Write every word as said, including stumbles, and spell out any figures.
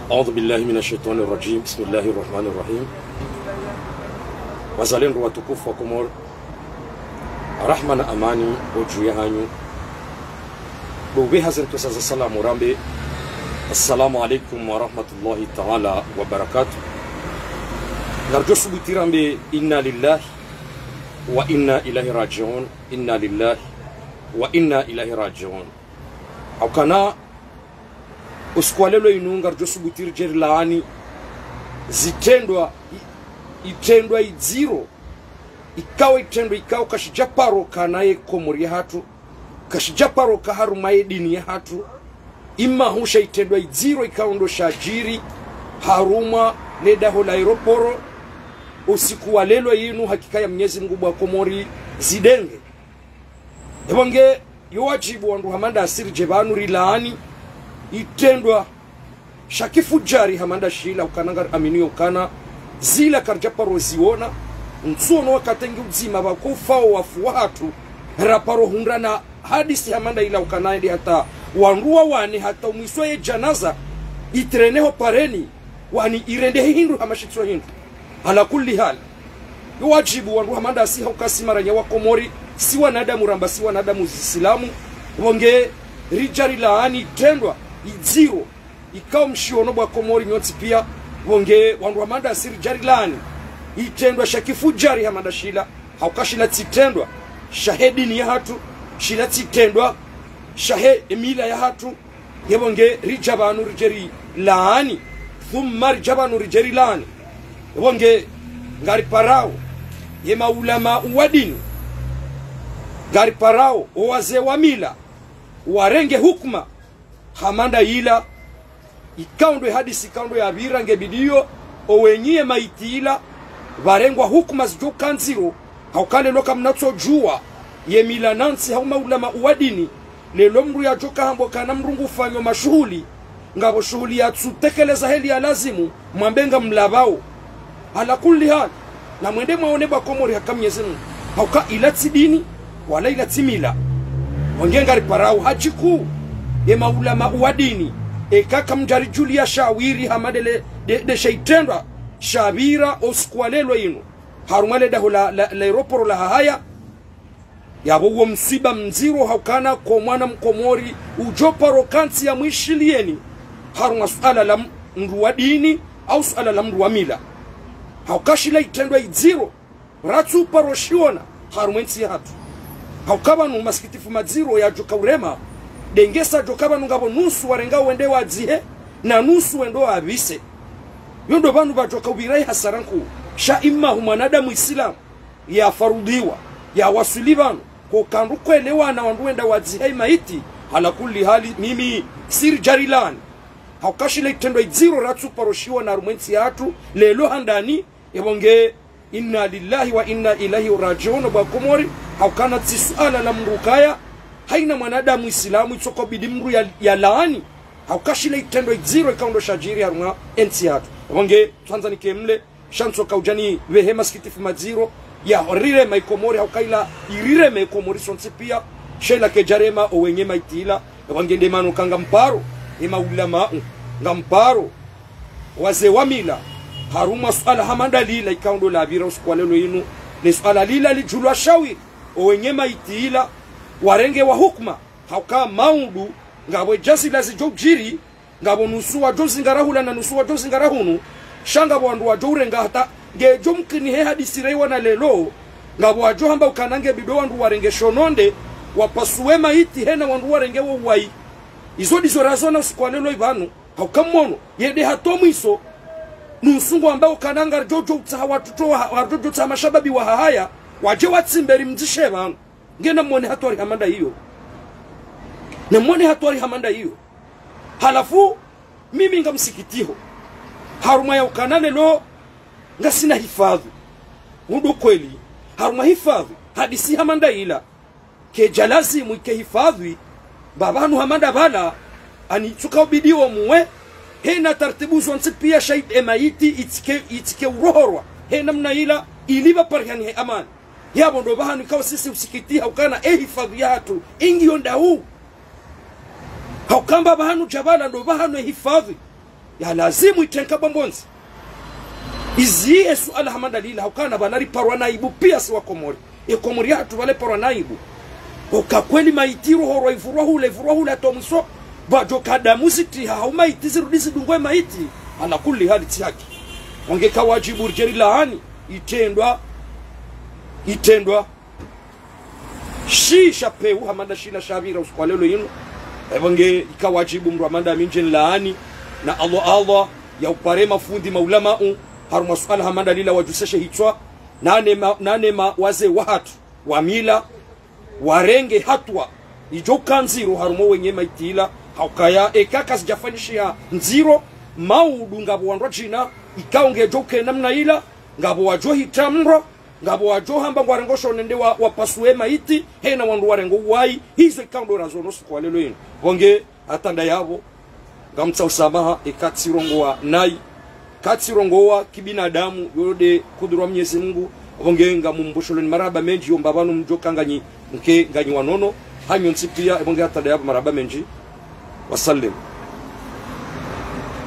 أعوذ بالله من الشيطان الرجيم. بسم الله الرحمن الرحيم. Wazalendo watukufu wa Komori, rahma na amani udju yahanyu. Ndo upveha ze ntsontsa za salamu rambe, assalamu alaikum wa rahmatullahi ta'ala wa barakatuh. Ngaridjo subuti rambe, inna lillahi wa inna ilaihi raji'un, inna lillahi wa inna ilaihi raji'un. Haukana usiku wa leo inu ngaridjo subuti ridje rilaani zitrendwa, i-, itrendwa idziro, ikao itrendwa ikao kashidja paro kana ye Komori yahatru, kashidja paro ka harumwa ye dini yahatru. Ima husha itrendwa idziro ikao ndo shadjiri harumwa le daho la aéroport usiku wa leo inu, hakika ya Mnyezi Mungu bwa Komori zidenge. Epvo nge yo wadjibu wandru hama ndasi ridje pvanu rilaani itrendwa sha kifudjari hama nda shila, ukana ngari amini yo ukana zila karidja paro ziona. Ntsuono wakati ngi udzima pvako ufao wafu wahatru, raparo hundrana hadisi hama nda ila ukana ende hata wandru wawane hata umwiso ye djanaza itrene ho pareni, wani irende hindru hama shitso hindru. Ala kulli hali, yo wadjibu wandru hama ndasi hauka si maranya wa Komori, si wanadamu ramba si wanadamu zisilamu, pvo nge ridja rilaani itrendwa idziro ikao mshiono bwa Komori nyontsi pia. Pvo nge wandru hama ndasi ridja rilaani itrendwa sha kifudjari hama nda shila, hauka shila tsi itrendwa shahe dini yahatru, shila tsi itrendwa shahe emila yahatru. Yepvo nge ridja pvanu ridje rilaani, thumma ridja pvanu ridje rilaani. Yepvo nge ngariparao ye maulama wa dini, ngariparao o wazee wa mila, warenge hukuma hama nda ila, ikao ndo ye hadisi ikao ndo yapvira nge bidiyo, o wenyi ye maiti ila pvarengwa hukuma zidjo uka ndziro. Hauka leo kamna tso djuwa ye mila nantsi hau maulama wa dini. Leo mndru yadjo ka hamba ukana mndru ngu fanyo mashuhuli, ngapvo shuhuli yatsu tekeleza heli ya lazimu, mwambe ngamlapvao. Ala kulli hali, na mwende mwaone bwa Komori haka Mnyezi Mungu, hauka ila tsi dini, wala ila tsi mila. Pvo nge ngariparao hadjiku ye maulama wa dini, eka kamdja ridjuliya shawiri hama ndele, nde, nde she itrendwa shapvira usiku wa leo inu harumwa le daho la, la, la aéroport la Hahaya. Yapvo uwo mswiba mdziro haukana ko mwana Mkomori udjo paro kantsi ya mwishiliyeni harumwa suala la m-, mndru wa dini au suala la mndru wa mila. Hauka shila itrendwa idziro ratsu paro shiona harumwa entsi yahatru. Hauka pvanu masikitifu madziro yadjo ka urema, nde ngesa djo ka pvanu ngapvo nusu warenga wende wadzihe, na nusu wendo wapvise. Yo ndo pvanu pvadjo ka upvira ye hasara nkuu, sha ima hu mwanadamu isilamu yafarudhiwa, yawaswili pvanu, ko kandru kwelewana wandru wenda wadzihe ye maiti. Ala kulli hali, mimi si ridja rilaani. Hauka shila itrendwa idziro ratsu paro shiona harumwa entsi yahatru, leo handani, yepvo nge inna lillahi wa inna ilaihi raji'un bwa Komori, haukana tsi suala la mndru kaya, haina mwanadamu isilamu itso ka ubidi mndru ya, yalaani. Hauka shila itrendwa idziro ikao ndo shadjiri harumwa entsi yahatru. Yepvo nge tsandza nike mle, sha ntsoka udja nipvehe masikitifu madziro, ya rirema i Komori, hauka ila irirema i Komori sontsi pia, sha ila kedjarema o wenyi maiti ila. Yepvo nge nde mana uka ngamparo ye maulamau, ngamparo wazee wa mila, harumwa suala hama nda lila ikao ndo lapvira usiku wa leo inu, ne suala lila lidjulwa shawiri, o wenyi maiti ila warenge wa hukuma, hauka maudu, ngapvo edja zila zidjo udjiri, ngapvo nusu wadjo zingara hula na nusu wadjo zingara hunu, sha ngapvo wandru wadjo urenga hata ngedjo mkini he hadisi reyiwana leo, ngapvo wadjo hamba ukana nge bido wandru warenge shononde, wapasuwe maiti hena wandru warenge wo uwayi. Izo ndizo razona usiku wa leo ipvanu, hauka mwono, yende hata o mwiso, nusu ngwamba ukana ngaridjo djo utsaha watoto wa, ngaridjo djo utsaha mashababi wa Hahaya, wadje watsimbe ri mdzishe pvanu. Nge na mwone hatwari hama nda iyo. Na mwone hatwari hama nda iyo. Halafu, mimi ngamsikitiho harumwa ya ukana leo ngasina hifadhwi. Undo kweli, harumwa hifadhwi, hadisi hama nda ila, kedja lazimu ike hifadhwi, pvapvanu hama nda pvala, ani itsuka ubidi wo muwe, hena taratibu zontsi pia sha ye maiti itsike, itsike urohorwa he namna ila, ili pvaparihane he amani. Yapvo ndo pvahanu ikao sisi usikitiha ukana e hifadhwi yahatru ingiyo ndahu. Hauka amba pvahanu dja pvala ndo pvahanu e hifadhwi ya lazimu itrenka bwambondzi. Izi ye suala hama ndalila, hukana pvanu riparwa na aibu piya si wa Komori. E Komori yahatru pvale parwa na aibu. Uka kweli maiti rohorwa ivurwa hule, ivurwa hule hata mwiso. Pvadjo ka damu zitriha, hau maiti zirudi zidungwe maiti. Ala kulli hali tsi haki. Wange ka wadjibu ridje rilaani, itrendwa, itrendwa. Shi sha pewu hama nda shina sha pvira usiku wa leo inu. Epvo nge ika wadjibu mndru hama nda mi ndje nilaani. Na Allah, Allah, ya upare mafundi maulamau, harumwa suala hama ndalila wadjuseshe hitswa. Na nema, na nema wazee wahatru, wa mila, warenge hatua, idjo ka ndziro harumwa wenye maiti ila, haukaya eka kazidjafanyishiha ndziro, maudu ngapvo wandru wadjina, ikao ngedjo ke namna ila, ngapvo wadjo hitra mro, ngapvo wadjo hamba ngwarengo sho nende wa, wapasuwe maiti, hena wandru warengo uwayi, hizo ikao ndo razono usiku wa leo inu. Pvo nge, hata nda yapvo, ngamtsaho usamaha, eka tsirongowa nayi, katsirongowa kibinadamu, yo nde kudura Mwenyezi Mungu, pvo nge ngamumbushuloni marahaba mendji, yo mba pvanu mdjo ka nganyi, nke nganyi wanono, hanyu ntsi piya, epvo nge hata nda yapvo marahaba mendji. Wasalim.